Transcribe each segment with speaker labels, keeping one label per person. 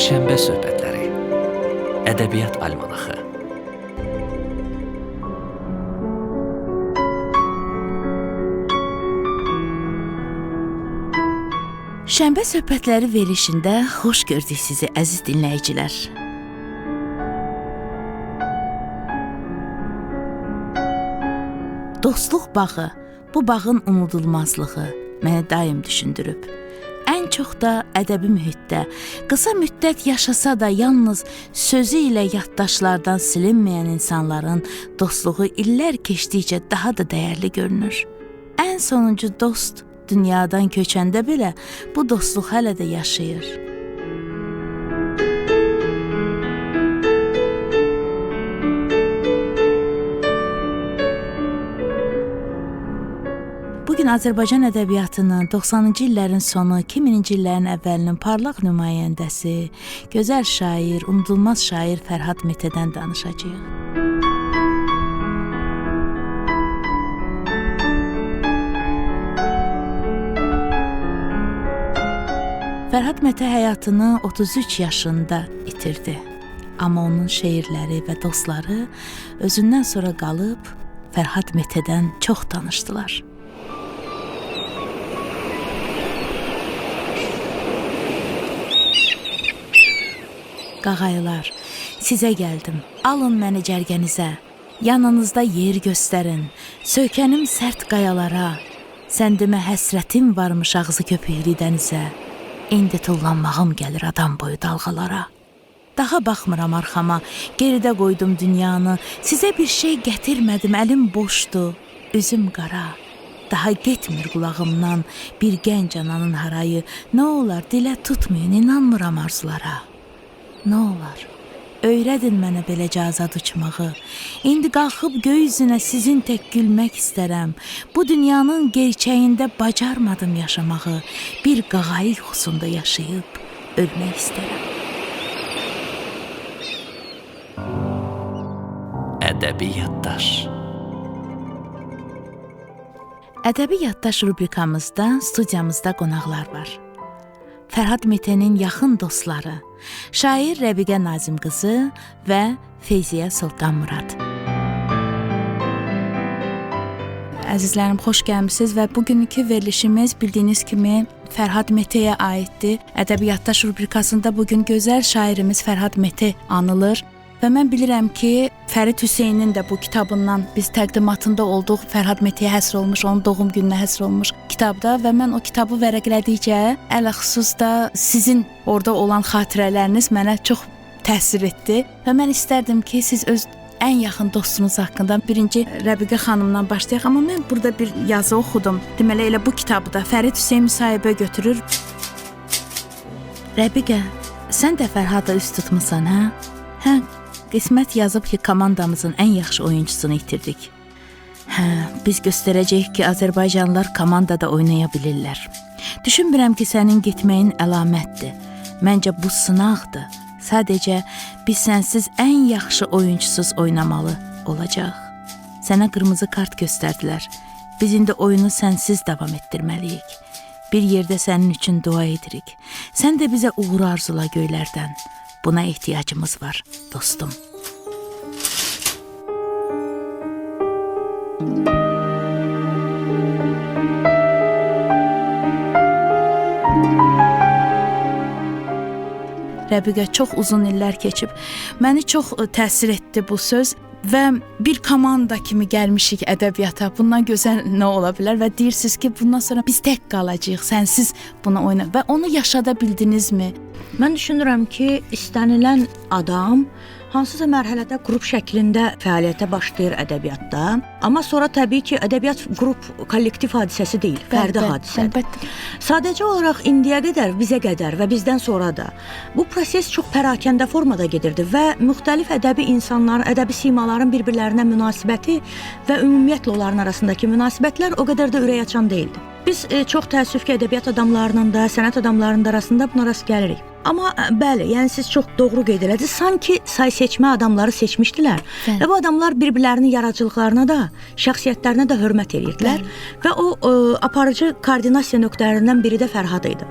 Speaker 1: Şənbə söhbətləri. Ədəbiyyat almanaxı.
Speaker 2: Şənbə söhbətləri verilişində xoş gördük sizi əziz dinləyicilər. Dostluq bağı, bu bağın unudulmazlığı məni daim düşündürüb. Ən çox da ədəbi mühitdə, qısa müddət yaşasa da yalnız sözü ilə yaddaşlardan silinməyən insanların dostluğu illər keçdikcə daha da dəyərli görünür. Ən sonuncu dost dünyadan köçəndə belə bu dostluq hələ də yaşayır. Bugün Azərbaycan ədəbiyyatının 90-cı illərin sonu, 2000-ci illərin əvvəlinin parlaq nümayəndəsi, gözəl şair, unudulmaz şair Fərhad Metədən danışacağıq. Fərhad Mete həyatını 33 yaşında itirdi. Amma onun şeirləri və dostları özündən sonra qalıb Fərhad Metədən çox danışdılar. Qağayılar, sizə gəldim. Alın məni cərgənizə. Yanınızda yer göstərin. Söykənim sərt qayalara. Sən demə həsrətim varmış ağzı köpüklü dənizə. İndi tullanmağım gəlir adam boyu dalğalara. Daha baxmıram arxama, geridə qoydum dünyanı. Sizə bir şey gətirmədim, əlim boşdu, üzüm qara. Daha getmir qulağımdan bir gənc ananın harayı. Nə olar, dilə tutmayın, inanmıram arzulara. Nə olar, öyrədin mənə beləcə azad uçmağı. İndi qalxıb göy üzünə sizin tək gülmək istərəm. Bu dünyanın gerçəyində bacarmadım yaşamağı. Bir qağayı yuxusunda yaşayıb ölmək istərəm.
Speaker 1: Ədəbi yaddaş.
Speaker 2: Ədəbi yaddaş rubrikamızda studiyamızda qonaqlar var. Fərhad Metənin yaxın dostları, şair Rəbiqə Nazimqızı və Feyziyə Sultanmurad.
Speaker 3: Əzizlərim, xoş gəlmisiniz və bugünkü verilişimiz bildiyiniz kimi Fərhad Metəyə aiddir. Ədəbi yaddaş rubrikasında bugün gözəl şairimiz Fərhad Metə anılır. Və mən bilirəm ki, Fərid Hüseynin də bu kitabından biz təqdimatında olduq. Fərhad Metəyə həsr olmuş, onun doğum gününə həsr olmuş kitabda və mən o kitabı vərəqlədikcə, ələxüsus da sizin orada olan xatirələriniz mənə çox təsir etdi. Və mən istərdim ki, siz öz ən yaxın dostunuz haqqında birinci Rəbiqə xanımdan başlayaq. Amma mən burada bir yazı oxudum. Deməli, elə bu kitabda Fərid Hüseyn müsahibə götürür.
Speaker 2: Rəbiqə, sən də Fərhada üz tutmusan, hə? Hə, qismət yazıb ki, komandamızın ən yaxşı oyunçusunu itirdik. Hə, biz göstərəcəyik ki, Azərbaycanlılar komandada oynaya bilirlər. Düşünmürəm ki, sənin getməyin əlamətdir. Məncə bu sınaqdır. Sadəcə biz sənsiz ən yaxşı oyunçusuz oynamalı olacaq. Sənə qırmızı kart göstərdilər. Biz indi oyunu sənsiz davam etdirməliyik. Bir yerdə sənin üçün dua edirik. Sən də bizə uğur arzula göylərdən. Buna ehtiyacımız var, dostum.
Speaker 3: Rəbiqə, çox uzun illər keçib. Məni çox təsir etdi bu söz və bir komanda kimi gəlmişik ədəbiyyata. Bundan gözəl nə ola bilər? Və deyirsiniz ki, bundan sonra biz tək qalacağıq, sənsiz bunu oyna. Və onu yaşada bildinizmi?
Speaker 4: Mən düşünürəm ki, istənilən adam hansısa mərhələdə qrup şəklində fəaliyyətə başlayır ədəbiyyatda. Amma sonra təbii ki, ədəbiyyat qrup, kollektiv hadisəsi deyil, fərdi hadisədir.
Speaker 3: Əlbəttə.
Speaker 4: Sadəcə olaraq indiyə qədər, bizə qədər və bizdən sonra da bu proses çox pərakəndə formada gedirdi və müxtəlif ədəbi insanların, ədəbi simaların bir-birlərinə münasibəti və ümumiyyətlə onların arasındakı münasibətlər o qədər də ürək açan deyildi. Biz çox təəssüf ki, ədəbiyyat adamlarının da, sənət adamlarının da arasında buna rast gəlirik. Amma bəli, yəni siz çox doğru qeyd elədiniz. Sanki say seçmə adamları seçmişdilər.
Speaker 3: Bəli.
Speaker 4: Və bu adamlar bir-birlərinin yaradıcılıqlarına da, şəxsiyyətlərinə də hörmət edirdilər. Və o aparıcı koordinasiya nöqtələrindən biri də Fərhad idi.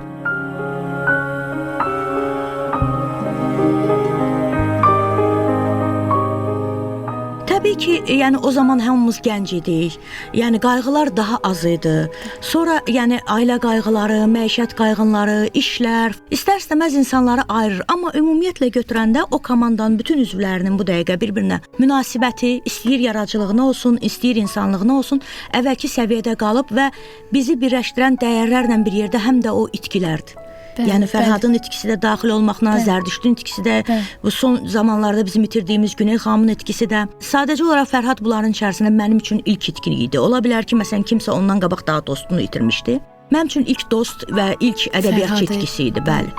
Speaker 4: Təbii ki, yəni o zaman hamımız gənc idik. Yəni qayğılar daha az idi. Sonra yəni ailə qayğıları, məişət qayğınları, işlər istər-istəməz insanları ayırır. Amma ümumiyyətlə götürəndə o komandanın bütün üzvlərinin bu dəqiqə bir-birinə münasibəti, istəyir yaradıcılığına olsun, istəyir insanlığına olsun, əvvəlki səviyyədə qalıb və bizi birləşdirən dəyərlərlə bir yerdə həm də o itkilərdir. Bəli, yəni Fərhadın itkisi də daxil olmaqla, Zərdüştün itkisi də, bu son zamanlarda bizim itirdiyimiz Güney xanımın itkisi də. Sadəcə olaraq Fərhad bunların içərisində mənim üçün ilk itki idi. Ola bilər ki, məsələn, kimsə ondan qabaq daha dostunu itirmişdi. Mənim üçün ilk dost və ilk ədəbiyyatçı itkisi idi, bəli.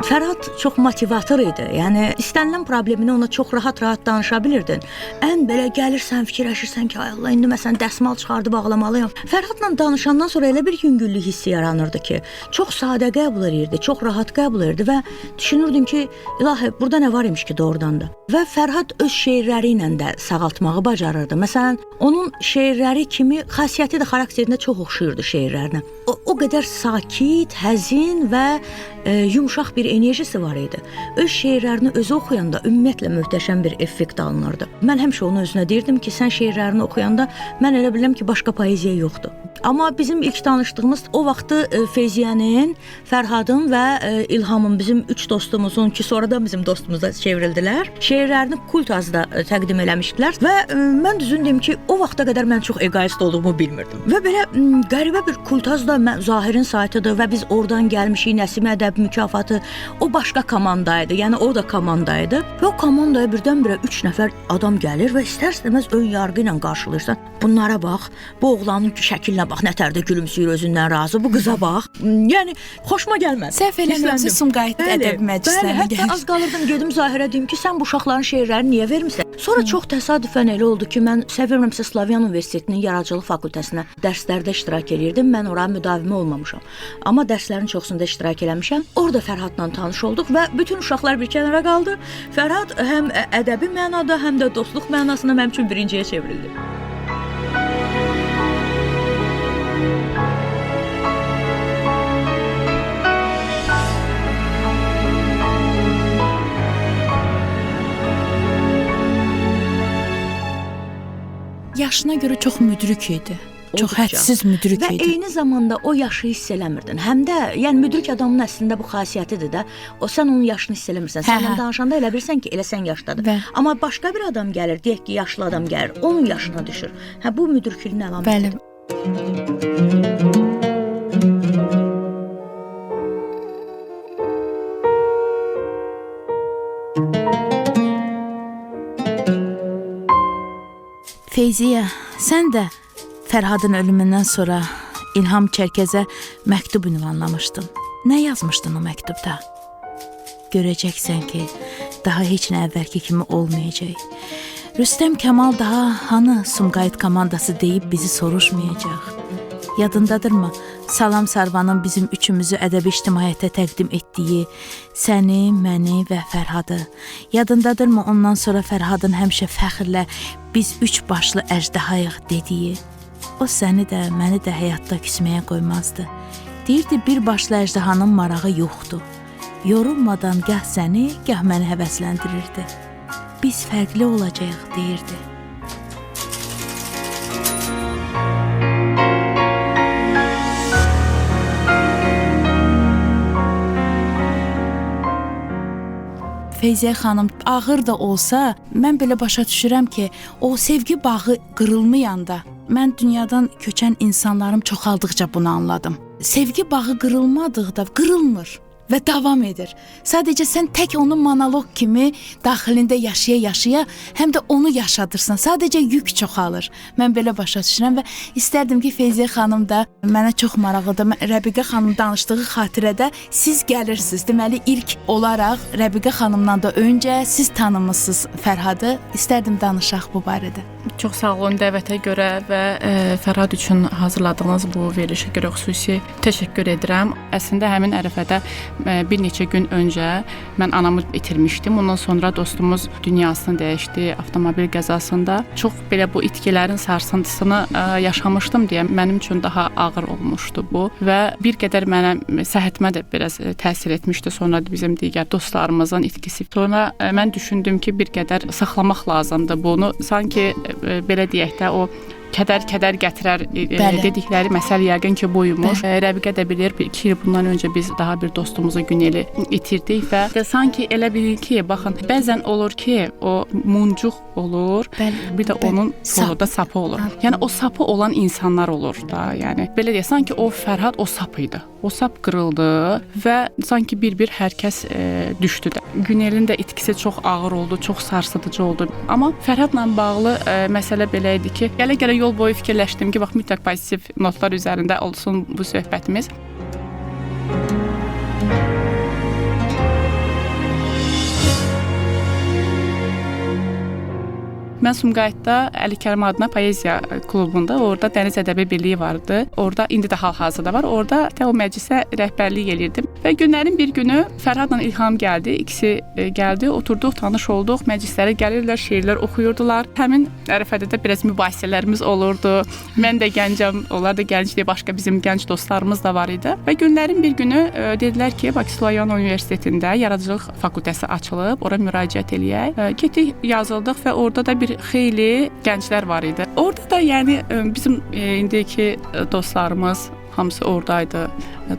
Speaker 4: Fərhad çox motivator idi. Yəni istənilən problemini ona çox rahat-rahat danışa bilirdin. Ən belə gəlirsən, fikirləşirsən ki, ay Allah, indi məsələn dəsmal çıxardıb ağlamalıyam. Fərhadla danışandan sonra elə bir yüngüllük hissi yaranırdı ki, çox sadə qəbul edirdi, çox rahat qəbul edirdi və düşünürdün ki, ilahi, burada nə var imiş ki doğrudan da. Və Fərhad öz şeirləri ilə də sağaltmağı bacarırdı. Məsələn, onun şeirləri kimi xasiyyəti də xarakterində çox oxşayırdı şeirlərinə. O qədər sakit, həzin və yumşaq bir enerjisi var idi. Öz şeirlərini özü oxuyanda ümumiyyətlə möhtəşəm bir effekt alınırdı. Mən həmişə onun özünə deyirdim ki, sən şeirlərini oxuyanda mən elə bilirəm ki, başqa poeziya yoxdur. Amma bizim ilk danışdığımız o vaxtı Feyziyənin, Fərhadın və İlhamın, bizim üç dostumuzun ki, sonradan bizim dostumuza çevrildilər, şeirlərini Kultazda təqdim eləmişdilər və mən düzün deyim ki, o vaxta qədər mən çox egoist olduğumu bilmirdim. Və belə qəribə bir Kultazda Zahirin saytıdır və biz oradan gəlmişik, Nəsimi Ədəbi mükafatı, o başqa komandaydı, yəni o da komandaydı. Və o komandaya birdən-birə 3 nəfər adam gəlir və istər-istəməz ön yarğı ilə qarşılayırsan. Bunlara bax, bu oğlanın şəklinə bax, nə tərdə gülümsüyür, özündən razı, bu qıza bax. Yəni xoşuma gəlmədi.
Speaker 3: Səhv eləmirəmsə Sumqayıt ədəbi məclislərinə
Speaker 4: gəlir. Hətta az qalırdım gedim Zahirə deyim ki, sən bu uşaqların şeirlərini niyə vermirsən? Sonra çox təsadüfən elə oldu ki, mən səhv eləmirəmsə Slavyan Universitetinin Yaradıcılıq fakültəsinə dərslərdə iştirak eləyirdim. Mən ora müdavimi olmamışam. Amma dərslərin çoxsunda iştirak eləmişəm. Orada Fərhadla tanış olduq və bütün uşaqlar bir kənara qaldı. Fərhad həm ədəbi mənada, həm də dostluq mənasında mənim üçün birinciyə çevrildi.
Speaker 3: Yaşına görə çox müdrik idi. Çox hədsiz müdrik
Speaker 4: idi. Və eyni zamanda o yaşı hiss eləmirdin. Həm də, yəni müdrik adamın əslində bu xasiyyətidir də. O sən onun yaşını hiss eləmirsən. Səndən danışanda elə bilirsən ki, elə sən yaşdadır. Amma başqa bir adam gəlir, deyək ki, yaşlı adam gəlir, onun yaşına düşür. Hə, bu müdrikliyin əlamətidir. Bəli.
Speaker 2: Feyziyə, sən də Fərhadın ölümündən sonra İlham Çərkəzə məktub ünvanlamışdın. Nə yazmışdın o məktubda? Görəcəksən ki, daha heç nə əvvəlki kimi olmayacaq. Rüstəm Kamal daha hanı Sumqayıt komandası deyib bizi soruşmayacaq. Yadındadırmı? Salam Sarvanın bizim üçümüzü ədəbi ictimaiyyətə təqdim etdiyi səni, məni və Fərhadı. Yadındadırmı ondan sonra Fərhadın həmişə fəxrlə biz üç başlı əjdahayıq dediyi? O səni də, məni də həyatda küsməyə qoymazdı. Deyirdi, bir başlı əjdahanın marağı yoxdur. Yorulmadan gah səni, gah məni həvəsləndirirdi. Biz fərqli olacağıq, deyirdi.
Speaker 3: Feyziyə xanım, ağır da olsa, mən belə başa düşürəm ki, o sevgi bağı qırılmayanda, mən dünyadan köçən insanlarım çoxaldıqca bunu anladım. Sevgi bağı qırılmadıqda qırılmır və davam edir. Sadəcə sən tək onu monoloq kimi daxilində yaşaya-yaşaya həm də onu yaşadırsan. Sadəcə yük çoxalır. Mən belə başa düşürəm və istərdim ki, Feyziyə xanım da mənə çox maraqlıdır. Rəbiqə xanım danışdığı xatirədə siz gəlirsiniz. Deməli, ilk olaraq Rəbiqə xanımdan da öncə siz tanımısınız Fərhadı. İstərdim danışaq bu barədə.
Speaker 5: Çox sağ olun dəvətə görə və Fərhad üçün hazırladığınız bu verilişə görə xüsusi təşəkkür edirəm. Əslində həmin ərəfədə Bir neçə gün öncə mən anamı itirmişdim. Ondan sonra dostumuz dünyasını dəyişdi avtomobil qəzasında. Çox belə bu itkilərin sarsıntısını yaşamışdım deyə mənim üçün daha ağır olmuşdu bu və bir qədər mənə səhhətimə də biraz təsir etmişdi. Sonra bizim digər dostlarımızın itkisi. Sonra mən düşündüm ki, bir qədər saxlamaq lazımdır bunu. Sanki belə deyək də o kədər gətirər dedikləri məsəl yəqin ki, buymuş. Rəbiqə də bilir, 2 il bundan öncə biz daha bir dostumuzu Güneli itirdik və sanki elə bilir ki, baxın, bəzən olur ki, o muncuq olur, bəli, bir də onun soluda sapı olur. Yəni o sapı olan insanlar olur da, yəni belə deyək, sanki o Fərhad o sap idi. O sap qırıldı və sanki bir-bir hər kəs düşdü də. Günelin də itkisi çox ağır oldu, çox sarsıdıcı oldu. Amma Fərhadla bağlı məsələ belə idi ki, gələ-gələ yol boyu fikirləşdim ki, bax mütləq pozitiv notlar üzərində olsun bu söhbətimiz. Mən Sumqayıtda Əli Kərim adına poeziya klubunda, orada Dəniz Ədəbi Birliyi vardı. Orada indi də hal-hazırda var. Orada o məclisə rəhbərlik elirdim. Və günlərin bir günü Fərhadla İlham gəldi. İkisi gəldi, oturduq, tanış olduq. Məclislərə gəlirlər, şeirlər oxuyurdular. Həmin ərəfədə də biraz mübahisələrimiz olurdu. Mən də gəncəm, onlar da gəncdir, başqa bizim gənc dostlarımız da var idi. Və günlərin bir günü dedilər ki, Bakı Slavyan Universitetində yaradıcılıq fakültəsi açılıb, ora müraciət eləyək. Getdik, yazıldıq və orada da bir xeyli gənclər var idi. Orada da yəni bizim indiki dostlarımız hamısı oradaydı.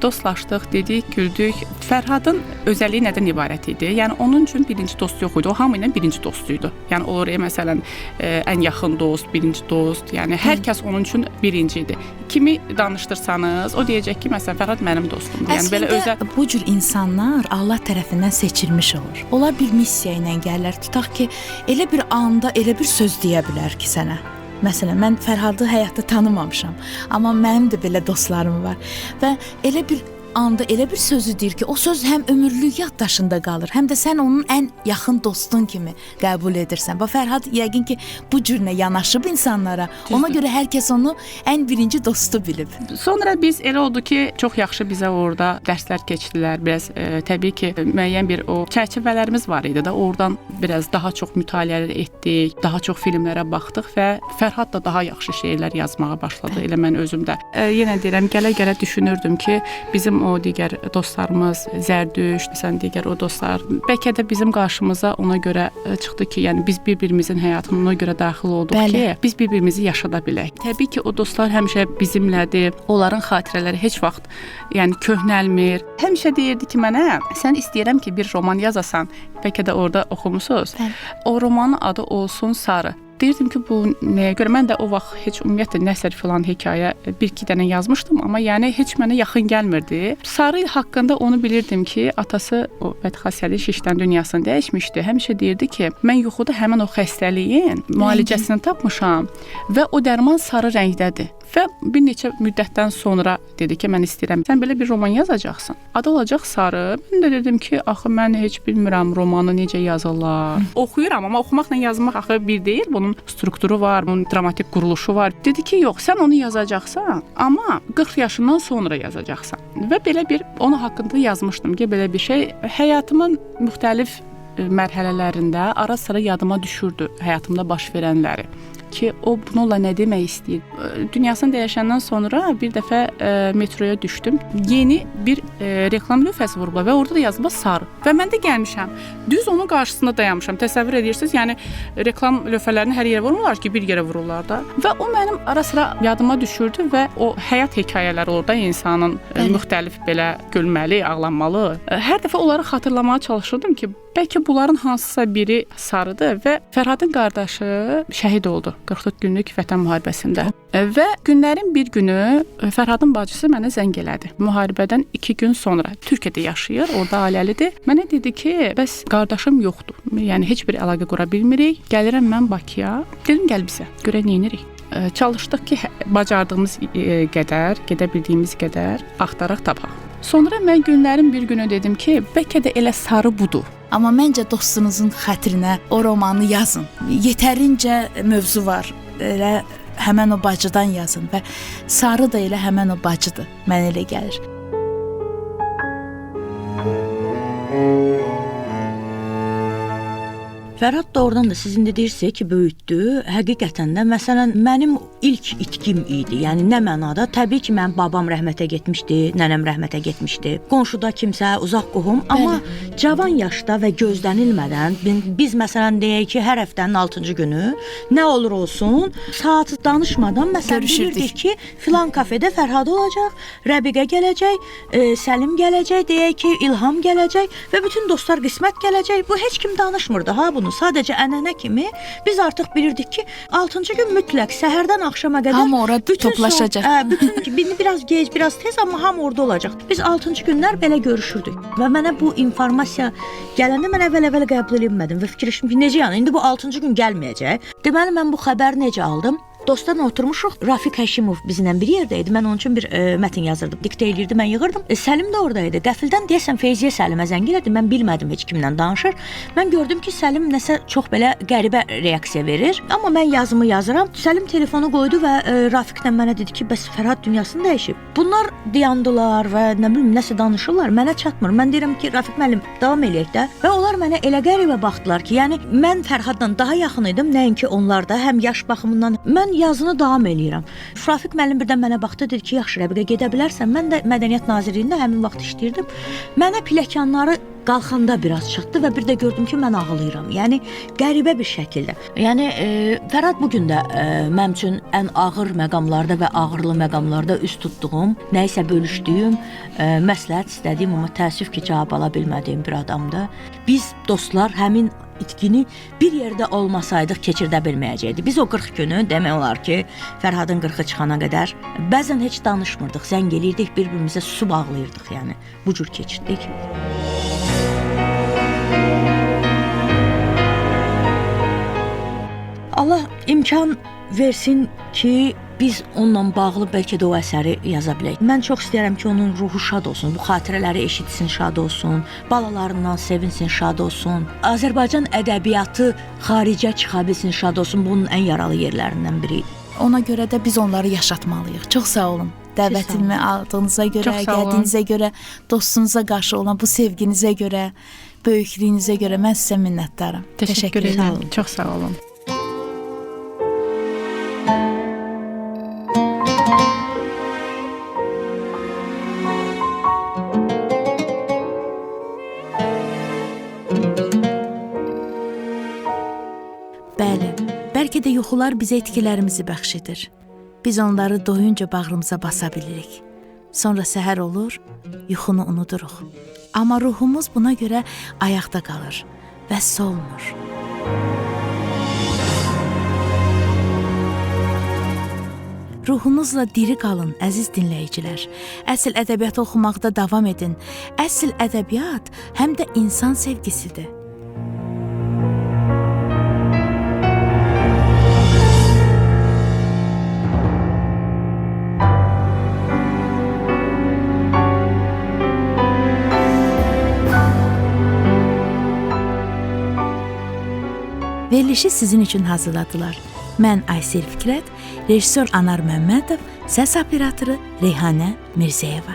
Speaker 5: Dostlaşdıq, dedik, güldük. Fərhadın özəlliyi nədən ibarət idi? Yəni onun üçün birinci dost yox idi. O hamı ilə birinci dostu idi. Yəni olur məsələn ən yaxın dost, birinci dost. Yəni hər kəs onun üçün birinci idi. Kimi danışdırsanız, o deyəcək ki, məsələn Fərhad mənim dostumdur.
Speaker 3: Yəni belə özəl bu cür insanlar Allah tərəfindən seçilmiş olur. Onlar bir missiya ilə gəlirlər. Tutaq ki, elə bir anda elə bir söz deyə bilər ki sənə. Məsələn, mən Fərhadı həyatda tanımamışam, amma mənim də belə dostlarım var və elə bir anda elə bir sözü deyir ki, o söz həm ömürlük yaddaşında qalır, həm də sən onun ən yaxın dostun kimi qəbul edirsən. Bax, Fərhad yəqin ki, bu cürlə yanaşıb insanlara. Düzdür. Ona görə hər kəs onu ən birinci dostu bilib.
Speaker 5: Sonra biz elə oldu ki, çox yaxşı bizə orada dərslər keçdilər. Biraz təbii ki, müəyyən bir o çərçivələrimiz var idi də, oradan biraz daha çox mütaliələr etdik, daha çox filmlərə baxdıq və Fərhad da daha yaxşı şeirlər yazmağa başladı. Elə mən özüm də. Yenə deyirəm, gələ-gələ düşünürdüm ki, bizim o digər dostlarımız, Zərdüşt, məsələn, digər o dostlar, bəlkə də bizim qarşımıza ona görə çıxdı ki, yəni biz bir-birimizin həyatına ona görə daxil olduq. Bəli. Ki, biz bir-birimizi yaşada bilək. Təbii ki, o dostlar həmişə bizimlədir, onların xatirələri heç vaxt yəni köhnəlmir. Həmişə deyirdi ki, mənə, sən istəyirəm ki, bir roman yazasan, bəlkə də orada oxumusunuz. Bəli. O romanın adı olsun Sarı. Deyirdim ki, bu nəyə görə? Mən də o vaxt heç ümumiyyətlə nəsər filan hekayə bir-iki dənə yazmışdım, amma yəni heç mənə yaxın gəlmirdi. Sarı haqqında onu bilirdim ki, atası o bədxassəli şişdən dünyasını dəyişmişdi. Həmişə deyirdi ki, mən yuxuda həmin o xəstəliyin müalicəsini tapmışam və o dərman sarı rəngdədir. Və bir neçə müddətdən sonra dedi ki, mən istəyirəm, sən belə bir roman yazacaqsan. Adı olacaq Sarı. Mən də dedim ki, axı mən heç bilmirəm romanı necə yazırlar. Oxuyuram, amma oxumaqla yazmaq axı bir deyil. Bunun strukturu var, bunun dramatik quruluşu var. Dedi ki, yox, sən onu yazacaqsan, amma 40 yaşından sonra yazacaqsan. Və belə bir, onun haqqında yazmışdım ki, belə bir şey həyatımın müxtəlif mərhələlərində ara-sıra yadıma düşürdü həyatımda baş verənləri. Ki, o bununla nə demək istəyir? Dünyasını dəyişəndən sonra bir dəfə metroya düşdüm. Yeni bir reklam lövhəsi vurublar və orada da yazılıb sarı. Və mən də gəlmişəm. Düz onun qarşısında dayanmışam. Təsəvvür edirsiniz, yəni reklam lövhələrini hər yerə vurmurlar ki, bir yerə vururlar da. Və o mənim ara-sıra yadıma düşürdü və o həyat hekayələri orada insanın müxtəlif belə gülməli, ağlanmalı. Hər dəfə onları xatırlamağa çalışırdım ki, bəlkə bunların hansısa biri sarıdır və Fərhadın qardaşı şəhid oldu 44 günlük Vətən müharibəsində. Və günlərin bir günü Fərhadın bacısı mənə zəng elədi. Müharibədən 2 gün sonra Türkiyədə yaşayır, orada ailəlidir. Mənə dedi ki, bəs qardaşım yoxdur. Yəni heç bir əlaqə qura bilmirik. Gəlirəm mən Bakıya. Dedim gəl bizə, görək nə edirik. Çalışdıq ki, bacardığımız qədər, gedə bildiyimiz qədər axtaraq tapaq. Sonra mən günlərin bir günü dedim ki, bəlkə də elə sarı budur.
Speaker 3: Amma məncə dostunuzun xətrinə o romanı yazın. Yetərincə mövzu var. Elə həmən o bacıdan yazın və sarı da elə həmən o bacıdır. Mənə elə gəlir.
Speaker 4: Fərhad doğrudan da siz indi deyirsiniz ki, böyütdü. Həqiqətən də məsələn mənim ilk itkim idi. Yəni nə mənada? Təbii ki, mənim babam rəhmətə getmişdi, nənəm rəhmətə getmişdi. Qonşuda kimsə, uzaq qohum, amma cavan yaşda və gözlənilmədən biz məsələn deyək ki, hər həftənin 6-cı günü nə olur olsun, saatı danışmadan məsələn bilirdik ki, filan kafedə Fərhad olacaq, Rəbiqə gələcək, Səlim gələcək, deyək ki, İlham gələcək və bütün dostlar qismət gələcək. Bu heç kim danışmırdı ha bunu. Sadəcə ənənə kimi biz artıq bilirdik ki, 6-cı gün mütləq səhərdən axşama qədər
Speaker 3: hamı ora toplaşacaq.
Speaker 4: Bütün biraz gec, biraz tez, amma hamı orada olacaq. Biz 6-cı günlər belə görüşürdük və mənə bu informasiya gələndə mən əvvəl-əvvəl qəbul etmədim və fikirləşdim ki, necə yəni indi bu 6-cı gün gəlməyəcək. Deməli mən bu xəbəri necə aldım? Dostlarla oturmuşuq. Rafiq Həşimov bizimlə bir yerdə idi. Mən onun üçün bir mətn yazırdım. Diktə eləyirdi, mən yığırdım. Səlim də orada idi. Qəfildən deyəsən Feyziyə Səlimə zəng elədi. Mən bilmədim heç kimlə danışır. Mən gördüm ki, Səlim nəsə çox belə qəribə reaksiya verir. Amma mən yazımı yazıram. Səlim telefonu qoydu və Rafiqlə mənə dedi ki, bəs Fərhad dünyasını dəyişib. Bunlar dayandılar və nə bilim nəsə danışırlar. Mənə çatmır. Mən deyirəm ki, Rafiq müəllim, davam eləyək də. Və onlar mənə elə qəribə baxdılar ki, yəni mən Fərhadla daha yaxın idim, nəinki onlar da, həm yaş baxımından. Mən yazını davam eləyirəm. Rafiq müəllim birdən mənə baxdı, dedi ki, yaxşı Rəbiqə, gedə bilərsən. Mən də Mədəniyyət Nazirliyində həmin vaxt işləyirdim. Mənə pilləkənləri qalxanda biraz çatdı və bir də gördüm ki, mən ağlayıram. Yəni qəribə bir şəkildə. Yəni Fərhad bu gün də mənim üçün ən ağır məqamlarda və ağırlı məqamlarda üst tutduğum, nə isə bölüşdüyüm, məsləhət istədiyim, amma təəssüf ki, cavab ala bilmədiyim bir adamdır. Biz dostlar həmin itkini bir yerdə olmasaydıq keçirdə bilməyəcəkdik. Biz o 40 günü demək olar ki, Fərhadın 40-ı çıxana qədər bəzən heç danışmırdıq, zəng eləyirdik, bir-birimizə su bağlayırdıq, yəni bu cür keçirdik. Allah imkan versin ki, biz onunla bağlı bəlkə də o əsəri yaza bilək. Mən çox istəyirəm ki, onun ruhu şad olsun, bu xatirələri eşitsin, şad olsun, balalarından sevinsin, şad olsun. Azərbaycan ədəbiyyatı xaricə çıxa bilsin, şad olsun. Bunun ən yaralı yerlərindən biri idi.
Speaker 3: Ona görə də biz onları yaşatmalıyıq. Çox sağ olun. Dəvətimi aldığınıza görə, gəldiyinizə görə, dostunuza qarşı olan bu sevginizə görə, böyüklüyünüzə görə mən sizə minnətdaram.
Speaker 5: Təşəkkür edirəm. Çox sağ olun.
Speaker 2: Bəli, bəlkə də yuxular bizə itkilərimizi bəxş edir. Biz onları doyunca bağrımıza basa bilirik. Sonra səhər olur, yuxunu unuduruq. Amma ruhumuz buna görə ayaqda qalır və solmur. Ruhunuzla diri qalın, əziz dinləyicilər. Əsl ədəbiyyatı oxumaqda davam edin. Əsl ədəbiyyat həm də insan sevgisidir. Verilişi sizin üçün hazırladılar. Mən Aysel Fikrət, rejissor Anar Məmmədov, səs operatoru Reyhanə Mirzəyeva.